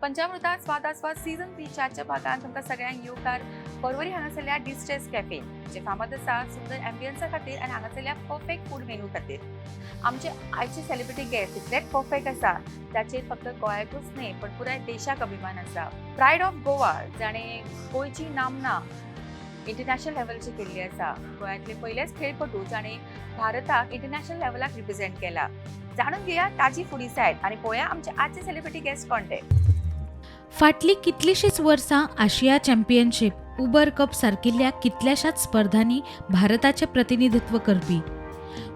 पंचामृता स्वाद आस्वाद सीझन 3च्या आजच्या भागान तुमकां सगळ्यांक येवकार. पर्वरी हांगासरल्या डिस्ट्रेस कॅफे, जे फामाद आसा सुंदर एम्बियन्सा खातीर आनी हांगासरल्या परफेक्ट फूड मेनू खातीर. आमचे आयचे सेलिब्रिटी गेस्ट इतलेच परफेक्ट आसा, ताचेर फक्त गोंयाकूच न्हय पण पुराय देशाक अभिमान आसा. प्रायड ऑफ गोवा, जाणें गोंयची नामना इंटरनॅशनल लेवलाचेर केल्ली आसा. गोंयांतले पयलेच खेळपटू जाणें भारताक इंटरनॅशनल लेवलाक रिप्रेझेंट केला. जाणून घेया ताची फुडी सायड आनी पळोवया आमचे आजचे सेलिब्रिटी गेस्ट कोण ते. फाटलीं कितलींशींच वर्सां आशिया चॅम्पियनशीप, उबर कप सारकिल्ल्या कितल्याशाच स्पर्धांनी भारताचें प्रतिनिधित्व करपी.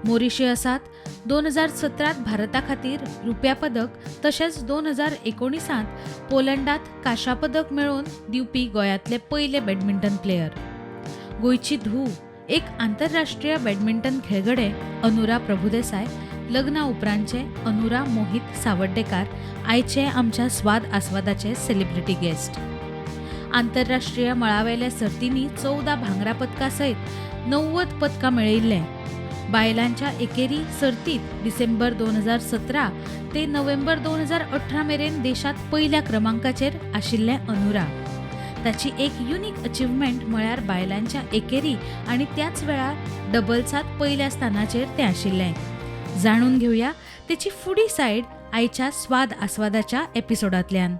मॉरिशियसांत 2017त भारता खातीर रुप्या पदक तशेंच 2019त पोलंडात कांश्या पदक मेळोवन दिवपी गोंयांतले पयले बॅडमिंटन प्लेयर. गोंयची धूव, एक आंतरराष्ट्रीय बॅडमिंटन खेळगडे अनुरा प्रभुदेसाय, लग्ना उपरांतचे अनुरा मोहित सावर्डेकार आयचे आमच्या स्वाद आस्वादाचे सेलिब्रिटी गेस्ट. आंतरराष्ट्रीय मळावेल्या सर्तींनी 14 भांगरा पदकां सयत 90 पदकां मेळयिल्ले. बायलांच्या एकेरी सर्तीत डिसेंबर 2017 ते नोव्हेंबर 2018 मेरेन देशांत पयल्या क्रमांकाचेर आशिल्लें अनुरा. ताची एक युनीक अचिव्हमेंट म्हळ्यार बायलांच्या एकेरी आनी त्याच वेळार डबल्सांत पयल्या स्थानाचेर तें आशिल्लें. जाणून घेवया तेची फुडी सायड आयच्या स्वाद आस्वादाच्या एपिसोडांतल्यान.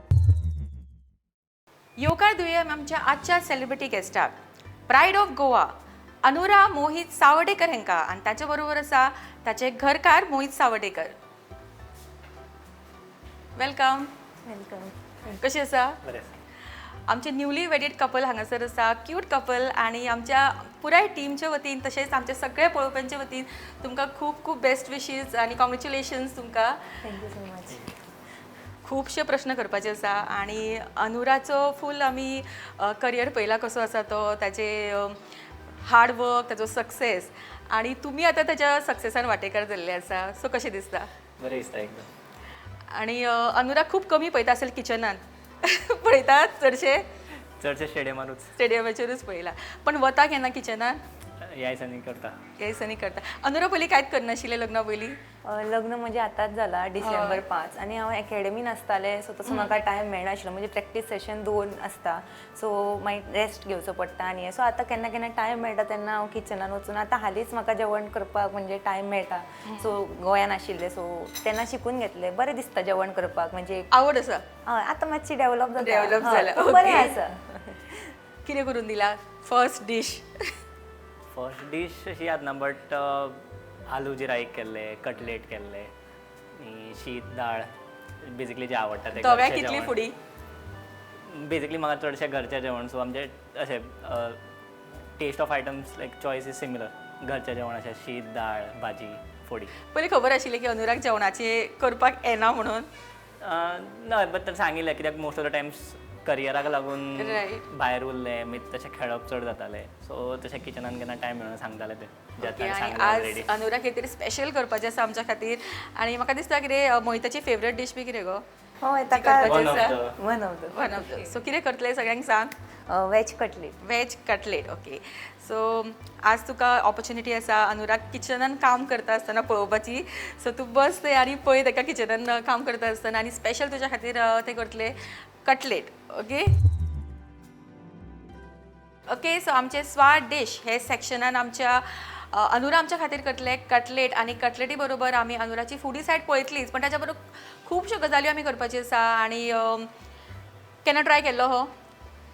येवकार दिवया आमच्या आजच्या सेलिब्रिटी गेस्टाक, प्रायड ऑफ गोवा अनुरा मोहित सावर्डेकर हांकां आनी ताचे बरोबर आसा ताचे घरकार मोहित सावर्डेकर. Welcome. Welcome. कशी आसा? बरें आसा. आमचे न्यूली वेडीड कपल हांगासर आसा, क्यूट कपल, आनी आमच्या पुराय टीमच्या वतीन तशेंच आमच्या सगळ्या पळोवप्यांच्या वतीन तुमकां खूब खूब बेस्ट विशीज आनी कॉंग्रेच्युलेशन्स तुमकां. Thank you so much. खुबशे प्रश्न करपाचे आसा आनी अनुराचो फूल आमी करियर पळयला कसो आसा तो, ताचे हार्ड वर्क, ताचो सक्सेस आनी तुमी आतां ताच्या सक्सेसान वांटेकार जाल्ले आसा. सो कशें दिसता? बरें दिसता एकदम. आनी अनुराक खूब कमी पळयता असेल किचनान, पळयतात चडशे? चडशे स्टेडियमारूच. स्टेडियमाचेरूच पळयला, पण वता केन्ना किचनान? ह्या दिसांनी करता. ह्या दिसांनी करता. अनुरा, पयलीं कांयच करनाशिल्लें लग्ना पयलीं? लग्न म्हणजे आतांच जाला, डिसेंबर 5, आनी हांव एकेडमीन आसतालें, सो तसो म्हाका टायम मेळनाशिल्लो. म्हणजे प्रॅक्टीस सेशन दोन आसता, सो मागीर रेस्ट घेवचो पडटा. आनी सो आतां केन्ना केन्ना टायम मेळटा तेन्ना हांव किचनान वचून, आतां हालींच म्हाका जेवण करपाक म्हणजे टायम मेळटा. सो गोंयान आशिल्लें, सो तेन्ना शिकून घेतलें. बरें दिसता जेवण करपाक म्हणजे. आवड आसा. हय, आतां मातशी डेवलप जाता. Develop हय, जाला, पूण बरें okay. आसा. कितें करून दिला फर्स्ट डीश? फर्स्ट डीश अशी याद ना, बट आलू जिरा एक केल्ले, कटलेट केल्ले आनी शीत दाळ, बेजिकली जे आवडटा ते. दोगांय घरचें कितली जेवण. फुडी? बेजिकली म्हाका चडशें घरचें जेवण, सो आमचें अशें taste of items, like choice is similar. घरचें जेवण अशें शीत, दाळ, भाजी, फोडी. पयलीं खबर आशिल्लें की अनुराक जेवणाचें करपाक येना म्हणून? ना, बट सांगिल्लें, कित्याक मोस्ट ऑफ the times करियराक लागून भायर उरलें, मागीर तशें खेळप चड जातालें, सो तशें किचनान केन्ना टायम मेळना सांगतालें तें. ओके. जे आनी सांगलें आज ऑलरेडी. अनुरा कितें तरी स्पेशल करपाचें आसा आमच्या खातीर आनी म्हाका दिसता कितें मोहिताची फेवरेट डीश बी कितें गो? हय, ताका करपाचें One of आसा? the- one of the one of the. So कितें करतलें सगळ्यांक सांग. Veg cutlet. Veg cutlet, okay. So आज तुका ऑपॉर्च्युनिटी आसा अनुराग किचनान काम करता आसतना पळोवपाची. सो तूं बस थंय आनी पळय ताका किचनान काम करता आसतना आनी स्पेशल तुज्या खातीर ते करतले कटलेट. ओके ओके सो आमचे स्वाद डीश हे सेक्शनान आमच्या अनुरा आमच्या खातीर करतले कटलेट आनी कटलेटी बरोबर आमी अनुराची फुडी सायड पळयतलीच, पण ताच्या बरोबर खुबश्यो गजाल्यो आमी करपाच्यो आसा. आनी केन्ना ट्राय केल्लो हो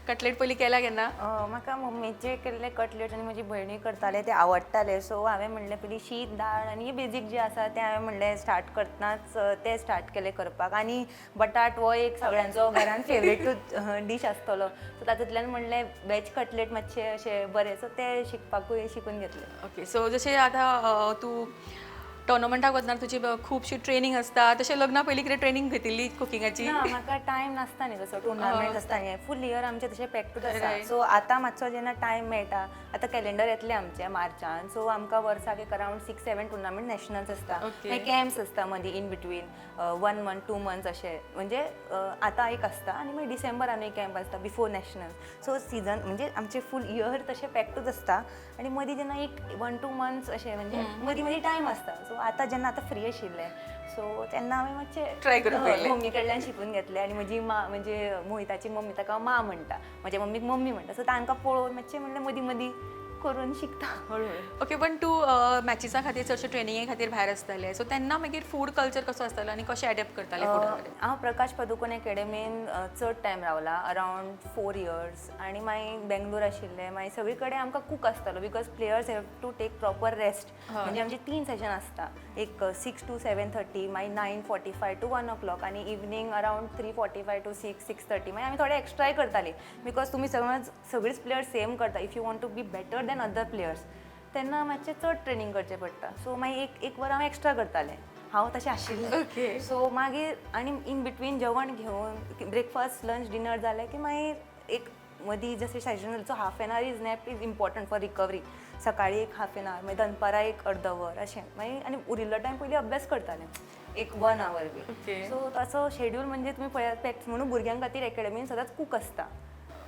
कटलेट पयलीं केला केन्ना? म्हाका मम्मीचे केल्ले कटलेट आनी म्हजी भयणी करताले ते आवडटाले. सो हांवें म्हणलें, पयलीं शीत, दाळ आनी बेजीक जे आसा तें हांवें म्हणलें स्टार्ट करतनाच तें स्टार्ट केलें करपाक. आनी बटाट हो एक सगळ्यांचो घरान फेवरेटूच डीश आसतलो, सो तातूंतल्यान म्हणलें वेज कटलेट मातशें अशें बरें, सो तें शिकपाकूय शिकून घेतलें. ओके, सो जशें आतां तूं टोर्नामेंटाक वतना तुजी खुबशी ट्रेनींग आसता, तशें लग्ना पयलीं कितें ट्रेनींग घेतिल्ली कुकिंगाची? ना, म्हाका टायम नासता न्ही तसो. टुर्नामेंट आसता न्ही, फूल इयर आमचें तशें पॅक्टूच आसता. सो आतां मातसो जेन्ना टायम मेळटा, आतां कॅलेंडर येतलें आमचें मार्चान, सो आमकां वर्साक एक अरावंड 6-7 टुर्नामेंट नॅशनल्स आसता. मागीर कॅम्प्स आसता मदीं, in between one month, 2 months अशें. म्हणजे आतां एक आसता आनी मागीर डिसेंबरानूय एक कॅम्प आसता बिफोर नॅशनल. सो सिजन म्हणजे आमचें फूल इयर तशें पॅक्टूच आसता आनी मदीं जेन्ना एक 1-2 मंथ्स अशें, म्हणजे मदीं मदीं टायम आसता. सो आतां जेन्ना आतां फ्री आशिल्लें, सो सो तेन्ना हांवें मातशें Try करून हय, पळयलें. मम्मी कडल्यान शिकून घेतलें आनी म्हजी माँ म्हणजे मोहिताची मम्मी ताका हांव माँ म्हणटा, म्हज्या मम्मीक मम्मी म्हणटा. सो तांकां पळोवन मातशें म्हणलें मदीं मदीं करून शिकता हळूहळू. ओके, पण तूं मॅचिसा खातीर चडशे ट्रेनिंगे खातीर भायर आसताले, सो तेन्ना मागीर फूड कल्चर कसो आसतालो आनी कशें एडॅप्ट करताले फुडा कडेन? हांव प्रकाश पदुकोण एकेडमीन चड टायम रावला, अरावंड 4 इयर्स. आनी मागीर बेंगलोर आशिल्लें, मागीर सगळी कडेन आमकां कूक आसतालो because players have to take proper rest. म्हणजे आमचे 3 सेशन आसता, एक 6 to 7:30, मागीर 9:45 to 1 o'clock आनी इवनींग अरावंड 3:45 to 6:30. मागीर आमी थोडे एक्स्ट्राय करताली because तुमी सगळीच प्लेयर्स सेम करता. If you want to be better than other players तेन्ना मातशें चड ट्रेनींग करचें पडटा. सो मागीर एक वर हांव एक्स्ट्रा करतालें, हांव तशें आशिल्लें. सो मागीर आनी इन बिटवीन जेवण घेवन ब्रेकफास्ट लंच डिनर जालें की मागीर एक मदीं जशें सेशन जालें, so half an hour is nap is important for recovery. सकाळी एक हाफ एन our, मागीर दनपारां एक अर्द वर अशें, मागीर आनी उरिल्लो टायम पयलीं अभ्यास करतालें एक 1 our B. सो तसो शेड्यूल म्हणजे तुमी पळयात पॅक्ट म्हणून भुरग्यां खातीर एकेडमीन सदांच कूक आसता,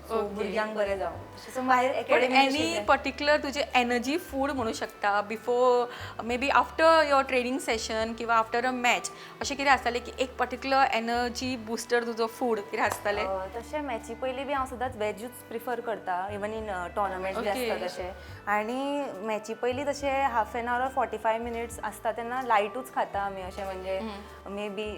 सो भुरग्यांक बरें जावं. सो भायर पण एकेडमी एनी पर्टिक्युलर तुजें एनर्जी फूड म्हणू शकता before maybe after your training session किंवा आफ्टर अ मॅच, अशें कितें आसतालें की एक पर्टिक्युलर एनर्जी बुस्टर तुजो फूड कितें आसतालें? तशें मॅची पयलीं बी हांव सदांच वेजूच प्रिफर करता, इवन इन टोर्नामेंट्स बी आसता तशें. आनी मॅची पयलीं तशें half an hour or 45 minutes आसता तेन्ना लायटूच खाता आमी, अशें म्हणजे मे बी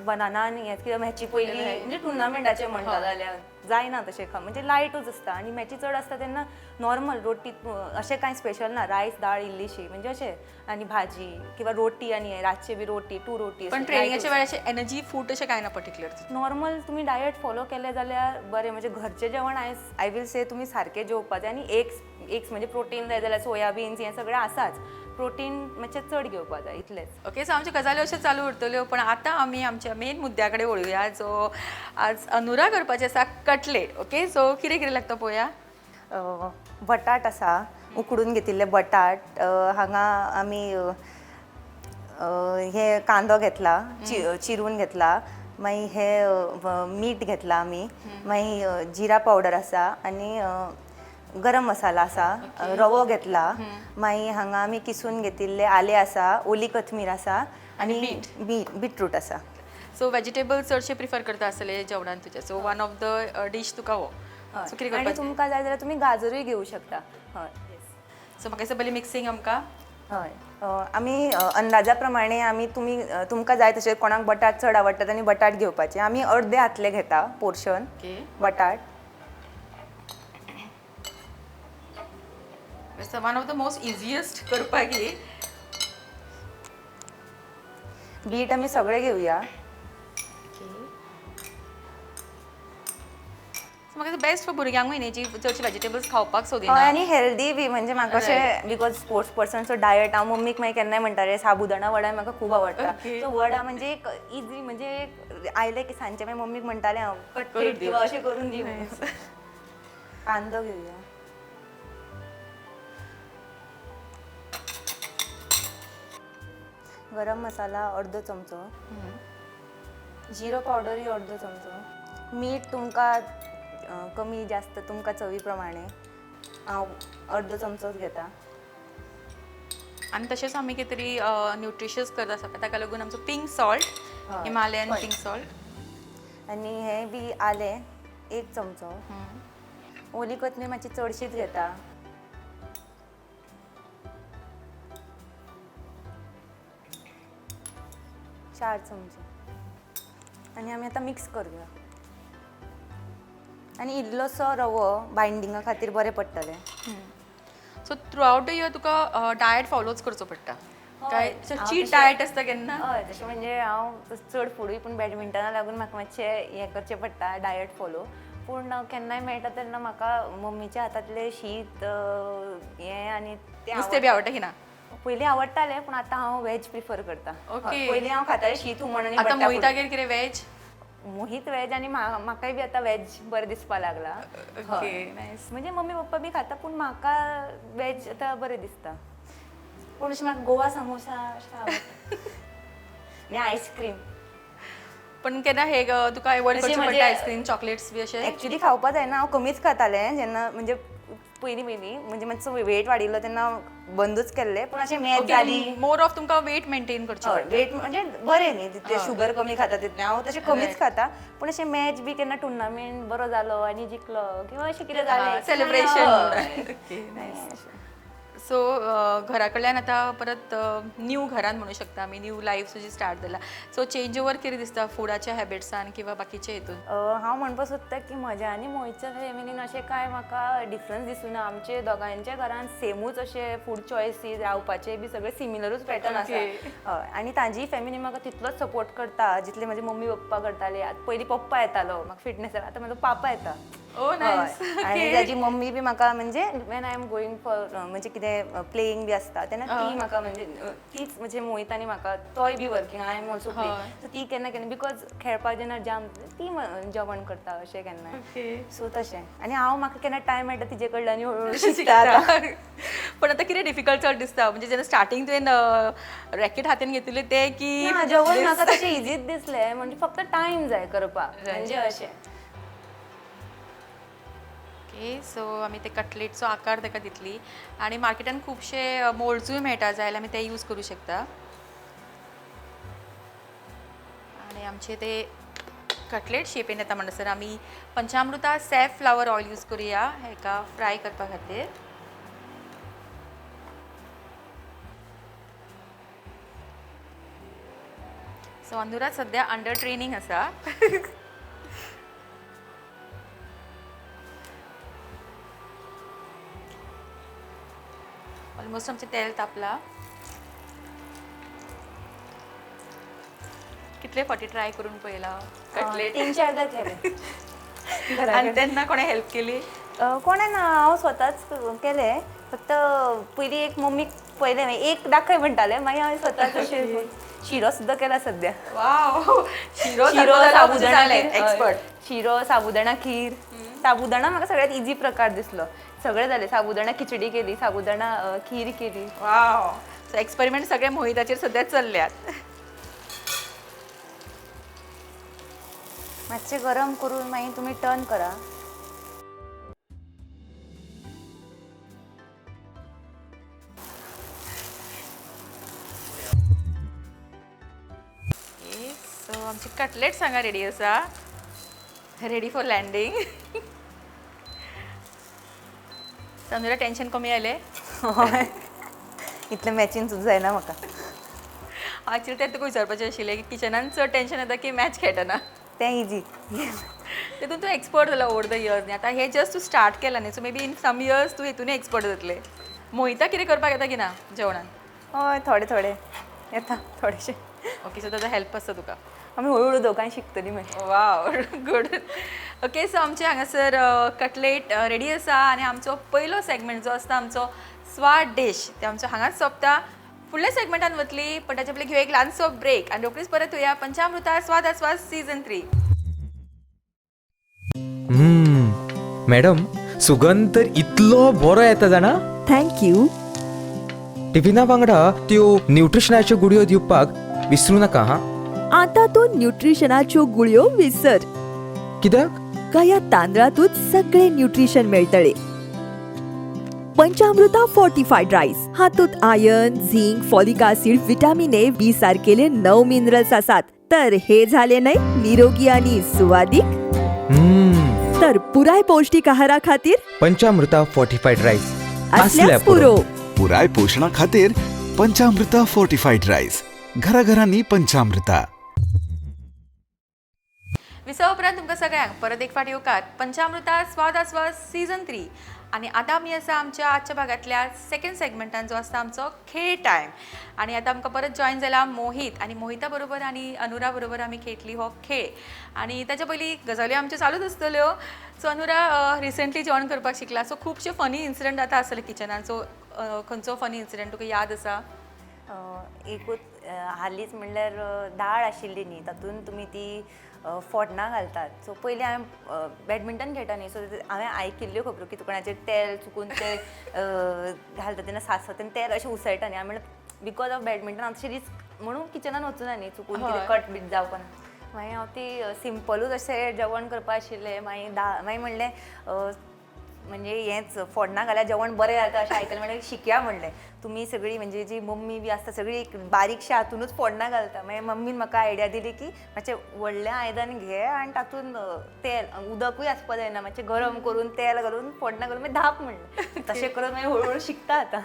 बनाना आनी हें कित्याक मॅची पयलीं म्हणजे टुर्नामेंटाचें म्हणटा जाल्यार जायना तशें खा, म्हणजे लायटूच आसता. आनी मॅची चड आसता तेन्ना नॉर्मल रोटी, अशें कांय स्पेशल ना, रायस दाळ इल्लीशी म्हणजे अशें आनी भाजी किंवा रोटी आनी हें रातचें बी रोटी 2 रोटी. पण ट्रेनिंगाच्या वेळार अशें एनर्जी फूड अशें कांय ना पर्टिक्युलर? नॉर्मल तुमी डायट फॉलो केलें जाल्यार बरें, म्हणजे घरचें जेवण I will से तुमी सारकें जेवपाचें. आनी एग्स म्हणजे प्रोटीन जाय जाल्यार सोयाबीन्स हें सगळें आसाच, प्रोटीन मातशें चड घेवपाक जाय इतलेंच. ओके, सो आमच्यो गजाली अश्यो चालू उरतल्यो, पण आतां आमी आमच्या मेन मुद्द्या कडेन वळुया जो आज अनुरा करपाचें आसा कटलेट. ओके, सो कितें कितें लागता पळोवया. बटाट आसा, उकडून घेतिल्ले बटाट. हांगा आमी हे कांदो घेतला, चिरून घेतला, मागीर हे मीठ घेतला आमी, मागीर जिरा पावडर आसा आनी गरम मसाला आसा, रवो घेतला, मागीर हांगा आमी किसून घेतिल्ले आले आसा, ओली कोथमीर आसा आनी बीटरूट आसा. सो वेजिटेबल्स चडशे प्रिफर करता आसतले जेवणान तुज्या, so one of the dish तुका हो. सो कितें आनी करपाचें? तुमकां जाय जाल्यार तुमी गाजरूय घेवं शकता. हय. सो म्हाका दिसता पयलीं मिक्सींग आमकां. हय, आमी अंदाजा प्रमाणे आमी तुमी तुमकां जाय तशें, कोणाक बटाट चड आवडटा तांणी बटाट घेवपाचे, आमी अर्दे हातले घेता पोर्शन बटाट. One of the most easiest करपाक ही. बीट आमी सगळे घेवया. सो म्हाका बेस्ट फॉर भुरग्यांकूय न्ही, जी चडशी वेजिटेबल्स खावपाक सोदिना. हय, आनी हेल्दी बी म्हणजे म्हाका अशें because sports पर्सनचो डायट, हांव मम्मीक मागीर केन्नाय म्हणटा रे साबुदाणा वडा म्हाका खूब आवडटा. सो वडा म्हणजे एक इजी, म्हणजे एक आयले की सांजचे मागीर मम्मीक म्हणटालें हांव कटलेट किंवा अशें करून दी. कांदो घेवया. गरम मसाला अर्दो चमचो, जिरो पावडरय अर्दो चमचो, मीठ तुमकां कमी जास्त तुमकां चवी प्रमाणे, हांव अर्दो चमचोच घेता. आनी तशेंच आमी कितें तरी न्युट्रिशियस करता आसा ताका लागून आमचो pink salt, Himalayan pink salt. आनी हें बी आलें 1 चमचो, ओली कोथमीर मातशी चडशीच घेता. चार चमचे. आनी आमी आतां मिक्स करुया. आनी इल्लोसो रवो बायंडिंगा खातीर बरें पडटलें. So through out the year तुका डायट फॉलोच करचो पडटा काय चीट डायट आसता केन्ना? हय, तशें म्हणजे हांव चड फुडूय, पूण बॅडमिंटना लागून म्हाका मातशें हें करचें पडटा डायट फॉलो. पूण केन्नाय मेळटा तेन्ना म्हाका मम्मीच्या हातांतलें शीत हें आनी तें नुस्तें बी आवडटा की ना? पयलीं आवडटालें, पूण आतां हांव वेज प्रिफर करता. पयलीं हांव खातालें शीत हुमण आनी आतां मोहितागेर कितें वेज? मोहीत वेज आनी म्हाकाय बी आतां वेज बरें दिसपाक लागला. Okay, nice. म्हणजे मम्मी पप्पा बी खाता, पूण म्हाका वेज आतां बरें दिसता. पूण अशें म्हाका गोवा समोसा अशें आवडटा आनी आयस्क्रीम. पण केन्ना हे तुका एवॉयड अशें करचें पडटा म्हणजे आयस्क्रीम, चॉकलेट्स बी अशें? एक्चुली खावपा जायना, हांव कमीच खातालें जेन्ना म्हणजे पयलीं पयलीं म्हणजे मातसो वेट वाडिल्लो तेन्ना बंदूच केल्लें, पूण अशें मॅच जाली. मोर ऑफ तुमकां वेट मेंटेन करचें हय, वेट म्हणजे बरें न्ही तितलें शुगर कमी खाता तितलें हांव तशें कमीच खाता, पूण अशें मॅच बी केन्ना टुर्नामेंट बरो जालो आनी जिखलो किंवा अशें कितें जालें सेलिब्रेशन. हय. Okay, nice. सो घरा कडल्यान आतां परत न्यू घरान म्हणू शकता आमी, न्यू लायफ तुजी स्टार्ट जाला, सो चेंज ओवर कितें दिसता फुडाच्या हॅबिट्सान किंवा बाकीच्या हितून? हांव म्हणपाक सोदता की म्हज्या आनी मोहितच्या फॅमिलीन अशें कांय म्हाका डिफरन्स दिसुना. आमचे दोगांयच्या घरान सेमूच अशे फूड चॉयसीस, रावपाचे बी सगळे सिमिलरूच पॅटर्न आसा. हय, आनी तांची फॅमिली म्हाका तितलोच सपोर्ट करता जितले म्हजे मम्मी पप्पा करताले. आतां पयलीं पप्पा येतालो म्हाका फिटनेसाक, आतां म्हजो पापा येता. ओ नायस. हय. आनी ताजी मम्मी बी म्हाका म्हणजे when I am going for म्हणजे कितें प्लेइंग बी आसता तेन्ना ती म्हाका म्हणजे तीच म्हणजे मोहित आनी म्हाका तोय बी working, I am also playing, so ती केन्ना केन्ना because खेळपाक जेन्ना जाम ती जेवण करता अशें केन्ना. सो तशें आनी हांव म्हाका केन्ना टायम मेळटा तिजे कडल्यान आनी हळूहळू शिकता आतां. पण आतां कितें डिफिकल्ट चड दिसता, म्हणजे जेन्ना स्टार्टींग तुवें रॅकेट हातीन घेतिल्लें तें की ना, जेवण म्हाका तशें इजीच दिसलें, म्हणजे फक्त टायम जाय करपाक म्हणजे अशें. ओके, सो आमी ते कटलेटचो आकार ताका दितली आनी मार्केटान खुबशे मोल्ड्सूय मेळटा, जाय जाल्यार आमी ते यूज करूं शकता. आनी आमचे ते कटलेट शेपीन येता म्हणसर आमी पंचामृता सॅफ फ्लावर ऑयल यूज करुया हेका फ्राय करपा खातीर. सो अनुरा सद्या अंडर ट्रेनींग आसा. ऑलमोस्ट आमचें तेल तापला. कितले फावटी ट्राय करून पळयला कटलेट? 3-4दा केलें. आनी तेन्ना कोणें हेल्प केली? कोणें ना, हांव स्वताच केलें. फक्त पयलीं एक मम्मीक पळयलें, मागीर एक दाखय म्हणटालें, मागीर हांवें स्वताच अशें शिरो सुद्दां केला सद्या. वाव, शिरो साबुदाणा एक्सपर्ट. शिरो, साबुदाणा खीर. साबुदाणा म्हाका सगळ्यात इजी प्रकार दिसलो, सगळें जालें. साबुदाणा खिचडी केली, साबुदाणा खीर केली. वाव, सो एक्सपेरिमेंट सगळे मोहिताचेर सद्या चल्ल्यात. मातशें गरम करून मागीर तुमी टर्न करा. सो आमचे कटलेट्स हांगा रेडी आसा, रेडी फॉर लँडींग. तंदुरा टेन्शन कमी आयलें? हय, इतलें मॅचीन सुद्दां जायना म्हाका. एक्चुअली तें तुका विचारपाचें आशिल्लें की किचनान चड टेन्शन येता की मॅच खेळटना? तें इजी. तितून तूं एक्सपर्ट जाला ओवर the years न्ही. आतां हें जस्ट तूं स्टार्ट केलां न्ही, so maybe in some years तूं हितूनय एक्सपर्ट जातलें. मोहिता कितें करपाक येता की ना जेवणान? हय, थोडे थोडे येता, थोडेशे. ओके, सो ताजो हेल्प आसता तुका. आमी हळूहळू दोगांय शिकतलीं मागीर. वाव, गुड. ओके, सो आमचे हांगासर कटलेट रेडी आसा आनी आमचो पयलो सेगमेंट जो आसता आमचो स्वाद डीश ते आमचो हांगाच सोंपता. फुडल्या सेगमेंटान वतली, पण ताचे पयलीं घेवया एक ल्हानसो ब्रेक आनी रोखडीच परत येवया पंचामृता स्वाद आस्वाद सीजन 3. मॅडम, सुगंध तर इतलो बरो येता जाणा. Thank you. टिफिना वांगडा त्यो न्युट्रिशनाच्यो गुळयो दिवपाक विसरू नाका हा. आता तूं न्युट्रिशनाच्यो गुळयो विसर. कित्याक? काय ह्या तांदळातूच सगळे न्युट्रिशन मेळटले. पंचामृता फोर्टिफायड रायस हातूंत iron, zinc, folic acid, vitamin A, B सारकेले 9 minerals आसात. तर हे झाले न्हय निरोगी आणि सुवादीक. तर पुराय पौष्टिक आहारा खातीर पंचामृता फोर्टिफायड रायस असल्याच पुरो. पुराय पोशणा खातीर पंचामृता फोर्टिफायड रायस, घराघरांनी पंचामृता. विसवा उपरांत तुमकां सगळ्यांक परत एक फावट येवकार पंचामृता स्वाद आस्वाद सीजन 3. आनी आतां आमी आसा आमच्या आजच्या भागांतल्या सेकंड सेगमेंटान जो आसता आमचो खेळ टायम. आनी आतां आमकां परत जॉयन जाला मोहीत आनी मोहिता बरोबर आनी अनुरा बरोबर आमी खेळटली हो खेळ. आनी ताच्या पयलीं गजाल्यो आमच्यो चालूच आसतल्यो. सो अनुरा रिसंटली जेवण करपाक शिकला, सो खुबशे फनी इन्सिडंट आतां आसतले किचनान. सो खंयचो फनी इन्सिडंट तुका याद आसा? एकूच हालींच म्हणल्यार दाळ आशिल्ली न्ही, तातूंत तुमी ती फोडणां घालतात. सो पयलीं हांवें बॅडमिंटन खेळटा न्ही, सो हांवें आयकिल्ल्यो खबरो की कोणाचेर तेल चुकून ते घालता तेन्ना सांसता तेन्ना तेल अशें उसळटा न्ही. हांवें म्हणलें because of badminton हांव तशें रिस्क म्हणून किचनान वचूना न्ही, चुकून कितें कट बीट जावपाक ना. मागीर हांव ती सिंपलूच अशें जेवण करपा आशिल्लें. मागीर मागीर म्हणलें म्हणजे हेंच फोडणा घाल्यार जेवण बरें जाता अशें आयकलें म्हणल्यार शिकया म्हणलें. तुमी सगळीं म्हणजे जी मम्मी बी आसता सगळी एक बारीकशा हातुनूच फोडणा घालता. मागीर मम्मीन म्हाका आयडिया दिली की मातशें व्हडलें आयदन घे आनी तातूंत तेल उदकूय आसपा जायना, मातशें गरम करून तेल घालून फोडणा घालून मागीर धाप म्हणलें. तशें करून मागीर हळूहळू शिकता आतां.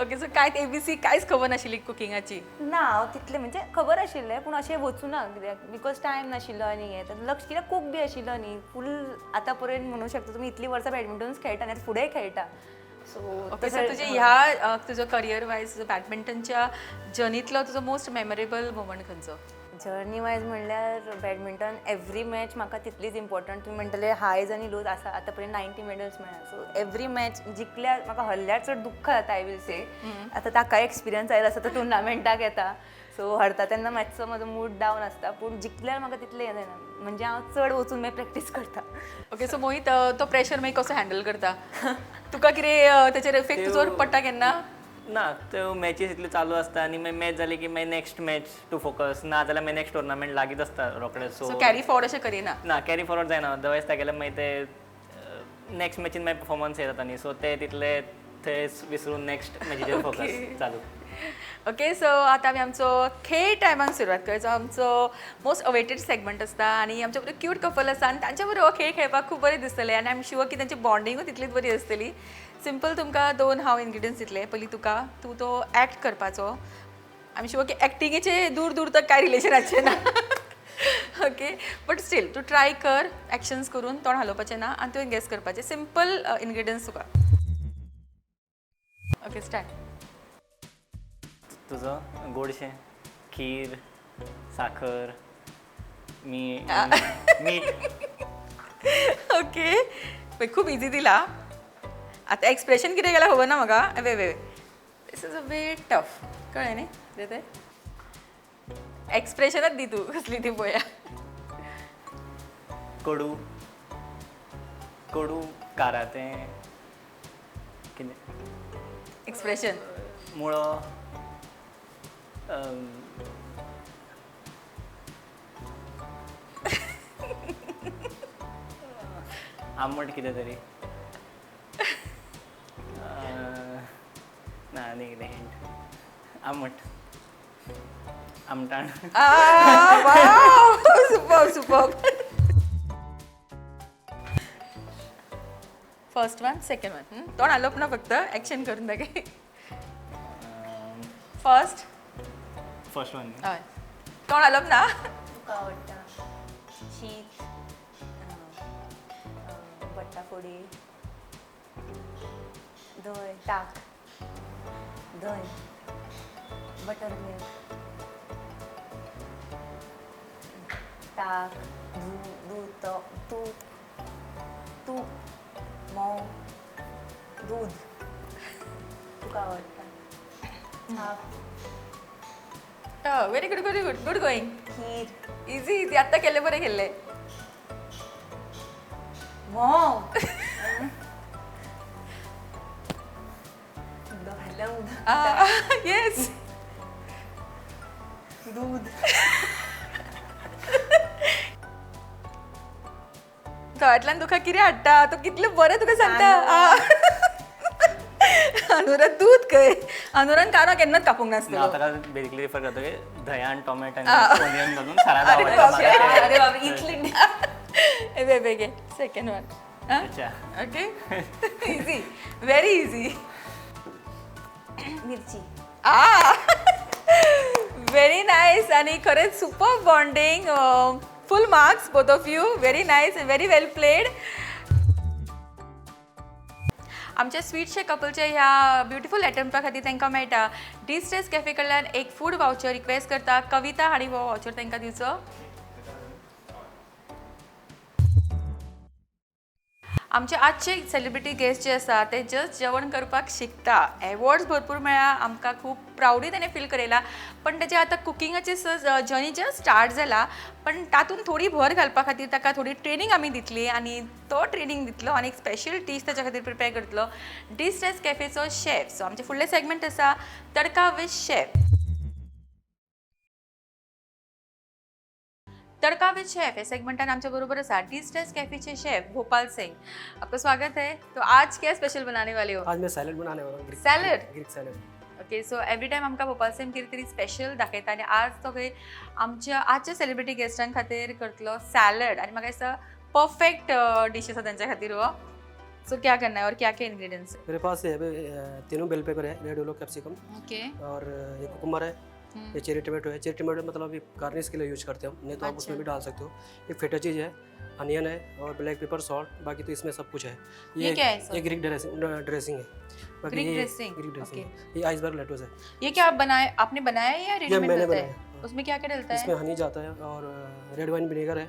ओके, सो कांयच एबीसी कांयच खबर नाशिल्ली कुकिंगाची? ना, हांव तितलें म्हणजे खबर आशिल्लें पूण अशें वचूना कित्याक because time नाशिल्लो आनी हें तर लक्ष कित्याक कूक बी आशिल्लो न्ही फूल. आतां पर्यंत म्हणूं शकता तुमी इतलीं वर्सां बॅडमिंटनूच खेळटा आनी आतां फुडेंय खेळटा. सो ओके, सो तुजे ह्या तुजो करियर वायज, तुजो बॅडमिंटनच्या जर्नीतलो तुजो मोस्ट मेमोरेबल मोमेंट खंयचो? जर्नी वायज म्हणल्यार बॅडमिंटन एवरी मॅच म्हाका तितलीच इम्पॉर्टंट. तुमी म्हणटले हायज आनी लोज आसा, आतां पर्यंत 90 मेडल्स मेळ्ळा. सो एवरी मॅच जिखल्यार म्हाका हरल्यार चड दुख्ख जाता. I will say आतां ताकाय एक्सपिरियन्स आयलो आसा, तो टुर्नामेंटाक येता. सो हरता तेन्ना मातसो म्हजो मूड डावन आसता पूण जिखल्यार म्हाका तितलें हें जायना, म्हणजे हांव चड वचून मागीर प्रॅक्टीस करता. ओके, सो मोहीत, तो प्रेशर मागीर कसो हँडल करता? तुका कितें तेचेर इफेक्ट तुजोर पडटा केन्ना? ना, त्यो मॅचीस इतल्यो चालू आसता आनी मागीर मॅच जाली की मागीर नेक्स्ट मॅच टू फोकस, ना जाल्यार मागीर नेक्स्ट टुर्नामेंट लागींच आसता रोखडे. सो सो कॅरी फॉरवर्ड अशें करिना? ना, कॅरी फॉरवर्ड जायना. अदरवायज तागेले मागीर ते नेक्स्ट मॅचीन मागीर परफॉर्मन्स हे जाता न्ही, सो ते तितले थंय विसरून नेक्स्ट मॅचीचेर फोकस चालू. ओके, सो आतां आमी आमचो खेळ टायमाक सुरवात करचो. आमचो मोस्ट अवेटेड सेगमेंट आसता आनी आमच्या बरोबर क्यूट कपल आसा आनी तांच्या बरोबर हो खेळ खेळपाक खूब बरें दिसतलें आनी आमी शुअर की तांची बॉन्डिंगूय तितलीच बरी आसतली. सिंपल, तुमकां दोन हांव इनग्रिडियंट्स दितलें. पयलीं तुका तूं तो एक्ट करपाचो. आमी शुअर की एक्टिंगेचे दूर दूर तक कांय रिलेशन आसचें ना, ओके, बट स्टील तूं ट्राय कर. एक्शन्स करून तोंड हालोवपाचें ना आनी तुवें गेस करपाचें. सिंपल इनग्रिडियंट्स तुका. Okay, start. तुजो गोडशें, खीर, साखर, मीठ. ओके, पळय, खूब इजी दिला. आतां एक्सप्रेशन कितें केलां खबर ना म्हाका. वे वे, this is a way tough. कळ्ळें न्ही कितें तें? एक्सप्रेशनच दी तूं कसली ती पळोवया. कडू कडू, कारातें, कितें? एक्सप्रेशन. मुळो, आंबट कितें तरी. ना, आनी कितें हिंट? आंबट, आमटाण. Super super. First one, second one. तोंड हालोवप ना, फक्त एक्शन करून दाखय. फर्स्ट. First one. हय, तोंड हालोवप ना. तुका आवडटा शीत, बट्टाफोडी, धंय, ताक, धंय, बटर मिल्क, ताक, दूद, तूप, तूप, म्होंव, दूद. तुका आवडटा छाप. Very good, very good, good going. Kheer. Easy easy. आत्तां केल्लें बरें केल्लें. म्होंव, उदक उदक. येस. दूद. थंयतल्यान तुका कितें हाडटा तो कितलें बरें तुका सांगता. अनुरान दूद खंय, अनुरान कानो केन्नाच कापूंक ना. नासतलो. ताका बेसिकली रिफर करता की धंयान टोमॅटो आनी ओनियन घालून सालाद अरे आवडटा बापरे. म्हाका. अरे बाबा, इतली. वे वे, घे सेकंड वन. अच्छा. Okay, easy, very easy. मिरची. आ, व्हेरी नायस. आणि खरेंच super bonding. Full marks, both of you. Very nice, very well played. आमच्या स्वीटशे कपलच्या ह्या ब्युटिफूल एटम्पा खातीर तांकां मेळटा डिस्ट्रेस कॅफे कडल्यान एक फूड वावचर. रिक्वेस्ट करता कविता हांणी हो वावचर तांकां दिवचो. आमचे आजचे सेलिब्रिटी गेस्ट जे आसा ते जस्ट जेवण करपाक शिकता. एवॉर्ड्स भरपूर मेळ्ळा, आमकां खूब प्रावडूय ताणें फील करयला, पण तेजे आतां कुकिंगाचे जर्नी जस्ट स्टार्ट जाला, पण तातूंत थोडी भर घालपा खातीर ताका थोडी ट्रेनींग आमी दितली आनी तो ट्रेनींग दितलो आनी एक स्पेशल डीश ताच्या खातीर प्रिपेर करतलो डिस्ट्रेस कॅफेचो शेफ. सो आमचे फुडले सेगमेंट आसा तडका with chef. Tadka with chef या सेगमेंटान आमच्या बरोबर आसा डिस्ट्रेस कॅफेचे शेफ भोपाल सिंग. आपका स्वागत है. तो आज क्या स्पेशल बनाने वाले हो? आज मैं सैलड बनाने वाला हूँ. Salad? Greek salad. Okay, so every time आमकां भोपाल सिंग कितें तरी स्पेशल दाखयता आनी आज तो खंय आमच्या आजच्या सेलिब्रिटी गेस्टां खातीर करतलो सॅलड आनी म्हाका दिसता परफेक्ट डिश आसा तांच्या खातीर हो. सो क्या करना है और क्या क्या इंग्रेडिएंट्स? मेरे पास ये अभी तीनों बेल पेपर है, रेड, येलो, कैप्सिकम ओके. और ये कुकुम्बर है, ये चेरी टमाटो है. चेरी टमाटो मतलब अभी गार्निश के लिए यूज करते हो, नहीं तो आप उसमें भी डाल सकते हो. ये फेटा चीज़ है, अनियन है और ब्लैक पेपर, सॉल्ट, बाकी तो इसमें सब कुछ है. ये क्या है सर? ये ग्रीक ड्रेसिंग ड्रेसिंग है. बाकी ग्रीक ये ड्रेसिंग, ग्रीक ड्रेसिंग है. ये आइसबर्ग लेटूस है. ये क्या आप बनाए, आपने बनाया है या ये रेडीमेड मैंने मिलता है? बनाया है. उसमें क्या क्या डलता है? इसमें हनी जाता है और रेड वाइन विनेगर है,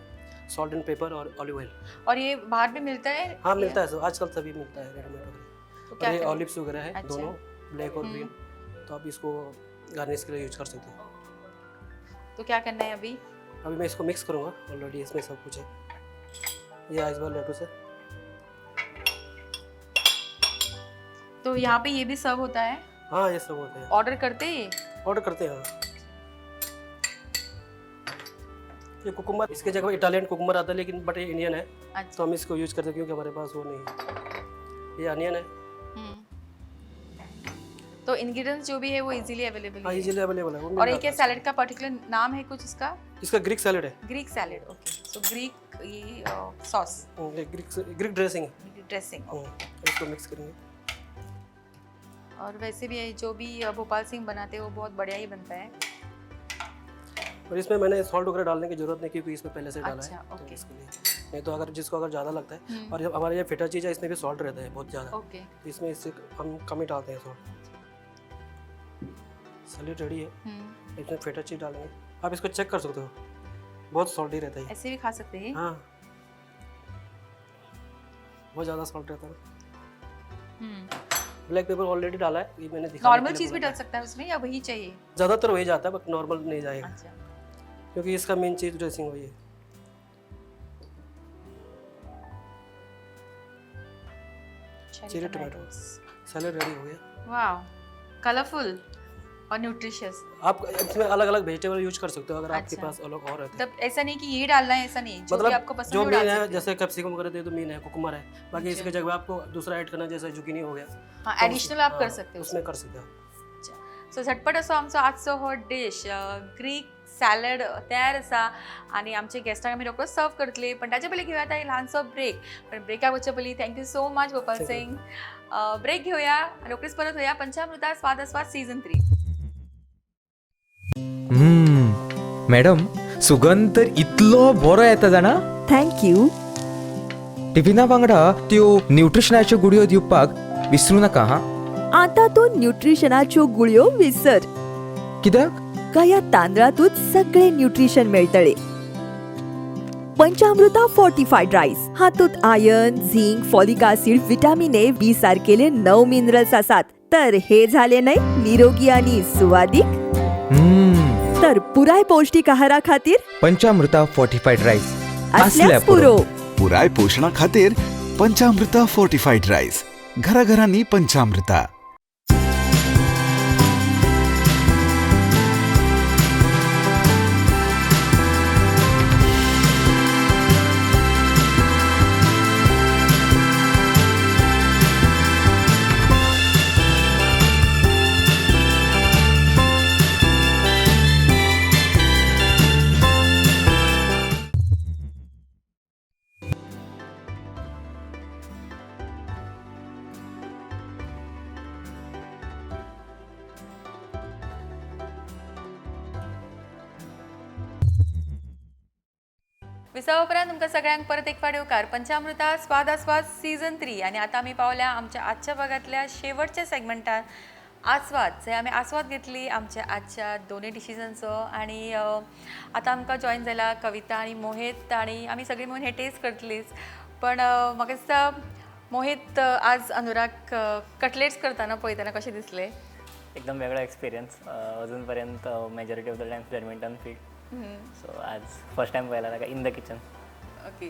सॉल्ट एंड पेपर और ऑलिव ऑयल. और ये बाहर भी मिलता है? हाँ, मिलता है सर, आजकल सभी मिलता है रेडीमेड वगैरह. तो क्या और ये करें? ऑलिव्स वगैरह है. अच्छा। दोनों ब्लैक और ग्रीन, तो आप इसको गार्निश के लिए यूज कर सकते हो. तो क्या करना है अभी? अभी मैं इसको मिक्स करूँगा. ऑलरेडी इसमें सब कुछ है. ये आइसबर्ग लेटूस है. तो यहाँ पे ये भी सर्व होता है? हाँ, ये सब होता है. ऑर्डर करते ही? ऑर्डर करते हैं, हाँ. ये कुकुम्बर, इसके जगह इटालियन कुकुम्बर आता है, लेकिन बट ये इंडियन है. अच्छा. तो हम इसको यूज करते हैं क्योंकि हमारे पास वो नहीं है. ये अनियन है. तो इंग्रेडिएंट्स जो भी है वो इजीली अवेलेबल हाँ, है? इजीली अवेलेबल है वो मिल और ये जाता क्या है. सैलेड का पर्टिकुलर नाम है कुछ इसका? इसका ग्रीक सैलड है. Greek salad, okay. So Greek ये सॉस? ये ग्रीक ग्रीक ड्रेसिंग है. ड्रेसिंग. इसको मिक्स करेंगे. और वैसे भी ये जो भी भोपाल सिंह बनाते हैं वो बहुत बढ़िया ही बनता है. और इसमें मैंने सॉल्ट वगैरह डालने की जरूरत नहीं क्योंकि इसमें पहले से डाला अच्छा, है, तो ओके. इसके लिए नहीं तो अगर जिसको अगर ज़्यादा लगता है. और जब हमारे ये फिटा चीज़ है, इसमें भी सॉल्ट रहता है बहुत ज़्यादा. ओके. तो इसमें इससे हम कम ही डालते हैं सॉल्ट. सैलेड रेडी है. इसमें फेटा चीज़ डालेंगे. आप इसको चेक कर सकते हो, बहुत सॉल्टी रहता है ये. ऐसे भी खा सकते हैं? हाँ, बहुत ज़्यादा सॉल्ट रहता है. ब्लैक पेपर ऑलरेडी डाला है, ये मैंने दिखाने नॉर्मल के लिए चीज भी बोला डल सकता है उसमें या वही चाहिए? था. ज़्यादातर वही जाता है, बट नॉर्मल नहीं जाएगा. अच्छा. क्योंकि इसका मेन चीज़ ड्रेसिंग वही है. Cherry tomato. Salad ready हो गया. वाव, कलरफुल और न्यूट्रिशियस. आप इसमें अलग अलग वेजिटेबल यूज कर सकते हो अगर आपके अच्छा. पास अलग और रहते हैं. मतलब ऐसा नहीं कि ये डालना है, ऐसा नहीं, जो भी आपको मतलब पसंद जो है वो डाल मेन है, सकते हो. जैसे कैप्सिकम वगैरह दे तो मेन है, कुकुमर है, बाकी अच्छा. इसके जगह आपको दूसरा ऐड करना है, जैसे जुकीनी हो गया. हाँ, तो एडिशनल आप कर हाँ, सकते हो. उसमें कर सकते हो. सो झटपट असो आमचो आजचो हो डिश ग्रीक सॅलड तयार आसा आनी आमचे गेस्टांक आमी रोकडोच सर्व करतले, पण ताचे पयलीं घेवया आतां एक ल्हानसो ब्रेक. पण ब्रेकाक वचचे पयलीं thank you so much Bhopal Thank you. Singh. Break घेवया आनी रोखडीच परत वया पंचामृता स्वाद आस्वाद सीझन 3. मॅडम, सुगंध तर इतलो बरो येता जाणा. Thank you. टिफिना वांगडा त्यो न्यूट्रिशनाच्यो गुळयो दिवपाक विसरू नाका हा. आता तूं न्यूट्रिशनाच्यो गुळयो विसर. कित्याक? कया तांदळातूच सगळे न्यूट्रिशन मेळटले. पंचामृता फोर्टिफायड रायस हातूंत iron, zinc, folic acid, vitamin A, B सारकेले 9 minerals आसात. तर हे झाले न्हय निरोगी आणि सुवादीक. तर पुराय पौष्टिक आहारा खातीर पंचामृता फोर्टिफायड रायस असल्याच पुरो. पुराय पोशणा खातीर पंचामृता फोर्टिफाईड राईस. घराघरांनी पंचामृता. विसवा उपरांत तुमकां सगळ्यांक परत एक फावट येवकार पंचामृता स्वाद आस्वाद सीझन 3. आनी आतां आमी पावल्या आमच्या आजच्या भागांतल्या शेवटच्या सेगमेंटान, आस्वाद, जंय आमी आस्वाद घेतली आमच्या आजच्या दोनूय डिशिजांचो. आनी आतां आमकां जॉयन जाला कविता आनी मोहित आनी आमी सगळीं मेळून हे टेस्ट करतलीच. पण म्हाका दिसता मोहित, आज अनुराग कटलेट्स करतना पळयतना कशें दिसलें? एकदम वेगळो एक्सपिरियन्स. अजून पर्यंत majority of the times badminton field, so आज फर्स्ट टायम पळयला ताका इन the kitchen. Okay,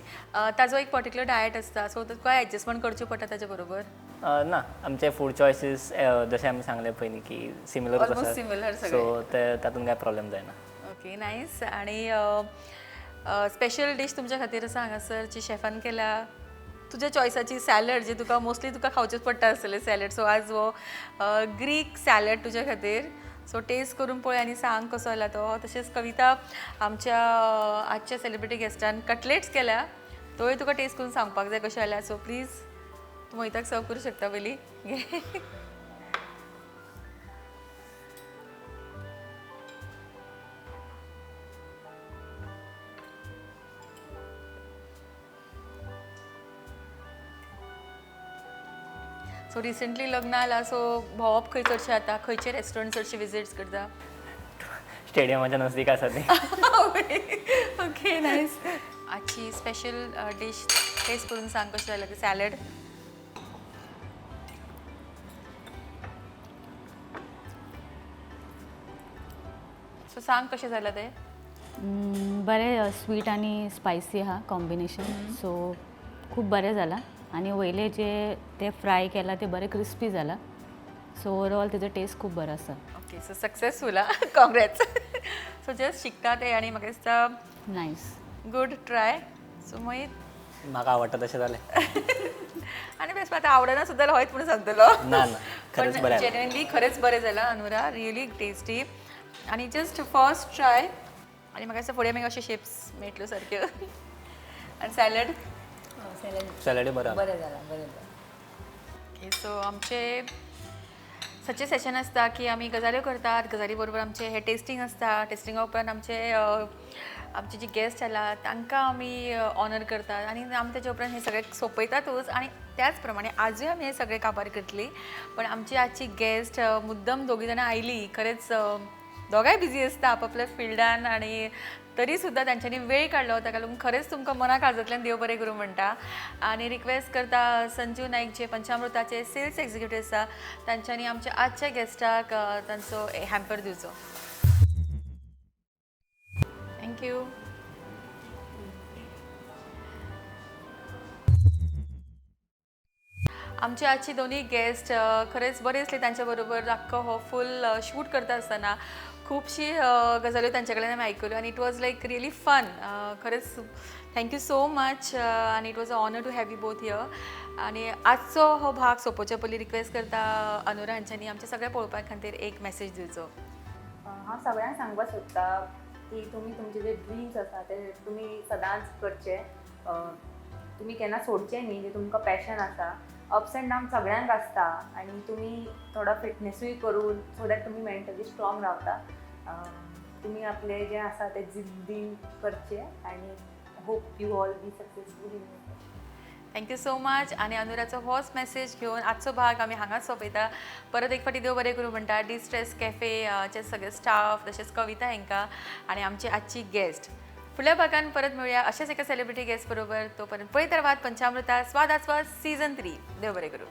ताजो एक पर्टिक्युलर डायट आसता, सो तुका एडजस्टमेंट करच्यो पडटा ताजे बरोबर? ना, आमचे फूड चॉयसीस जशें आमी सांगलें पयलीं की सिमिलरूच Almost आसा. similar सगळे. सो ते तातूंत कांय प्रॉब्लेम जायना. Okay, nice. आणि स्पेशल डीश तुमच्या खातीर आसा हांगासर जी शेफान केल्या. तुज्या चॉयसाची सॅलड जी तुका मोस्टली तुका खावचेच पडटा आसतलें सॅलड. सो आज हो ग्रीक सॅलड तुज्या खातीर. सो टेस्ट करून पळय आनी सांग कसो जाला तो. तशेंच कविता आमच्या आजच्या सेलिब्रिटी गेस्टान कटलेट्स केल्या, तोय तुका टेस्ट करून सांगपाक जाय कशें जाल्या. सो प्लीज तूं मोहिताक सर्व करूं शकता पयलीं. सो रिसंटली लग्न आला, सो भोंवप खंय चडशें जाता, खंयचे रेस्टॉरंट चडशे विजिट्स करता? स्टेडियमाच्या नजदीक आसा ती. Okay, nice. आजची स्पेशल डीश टेस्ट करून सांग कशें जालें तें सॅलड. सो सांग कशें जालां तें. बरें स्वीट आनी स्पायसी आहा कॉम्बिनेशन, सो खूब बरें जालां. आनी वयले जे ते फ्राय केला ते बरें क्रिस्पी जाला, सो ओवरऑल तेजो टेस्ट खूब बरो आसा. ओके, सो सक्सेसफूल आ, कॉंग्रेट्स. सो जस्ट शिकता ते आनी म्हाका दिसता नायस, गूड ट्राय. सो मागीर म्हाका आवडटा तशें जालें. आनी बेस्ट आतां आवडना सुद्दां हयच म्हणून सांगतलो. ना ना, खरेंच बरें जालें. जेन्युइनली खरेंच बरें जालां अनुरा, रियली टेस्टी. आनी जस्ट फर्स्ट ट्राय आनी म्हाका दिसता फुडें मागीर अशे शेप्स मेळटल्यो सारक्यो. आनी सॅलड सॅलडूय बरो आहा. बरें जालां, बरें जालां. ओके, सो आमचे सचे सेशन आसता की आमी गजाल्यो करतात, गजाली बरोबर आमचे हे टेस्टींग आसता, टेस्टिंगा उपरांत आमचे आमचे जे गेस्ट आयला तांकां आमी ऑनर करतात आनी आमी तेच्या उपरांत हे सगळें सोंपयतातूच. आनी त्याच प्रमाणे आजूय आमी हे सगळे काबार करतली. पण आमची आजची गेस्ट मुद्दम दोगी जाणां आयली, खरेंच दोगांय बिजी आसता आपापल्या फिल्डान आनी तरी सुद्दां तांच्यांनी वेळ काडलो, ताका लागून खरेंच तुमकां मना काळजांतल्यान देव बरें करूं म्हणटा. आनी रिक्वेस्ट करता संजीव नायक जे पंचामृताचे सेल्स एक्झिक्युटीव आसा तांच्यांनी आमच्या आजच्या गेस्टाक तांचो हॅम्पर दिवचो. Thank you. आमची आजची दोन्ही गेस्ट खरेंच बरें दिसलें तांच्या बरोबर आख्खो हो फूल शूट करता आसतना खुबशी गजाल्यो तांचे कडल्यान आमी आयकल्यो आनी it was like really fun. खरेंच thank you so much आनी it was a honour to have you both here. आनी आजचो हो भाग सोंपोवच्या पयलीं रिक्वेस्ट करता अनुरा हांच्यांनी आमच्या सगळ्या पळोवपा खातीर एक मॅसेज दिवचो. हांव सगळ्यांक सांगपाक सोदता की तुमी तुमचे जे ड्रिम्स आसा ते तुमी सदांच करचे, तुमी केन्ना सोडचे न्ही. जे तुमकां पॅशन आसा, अप्स एंड डावन सगळ्यांक आसता आनी तुमी थोडो फिटनेसूय करून सो that तुमी मेंटली स्ट्रॉंग रावता. तुमी आपले जे आसा ते जिद्दीन करचे आनी hope you all be successful in your. Thank you so much. आनी अनुराचो होच मॅसेज घेवन आजचो भाग आमी हांगाच सोंपयता. परत एक फावटी देव बरें करूं म्हणटा डिस्ट्रेस कॅफे चे सगळे स्टाफ तशेंच कविता हांकां आनी आमची आजची गेस्ट. फुडल्या भागान परत मेळुया अशेंच एका सेलिब्रिटी गेस्ट बरोबर. तो पर्यंत पळयत रावात पंचामृता स्वाद आस्वाद सीझन 3. देव बरें करूं.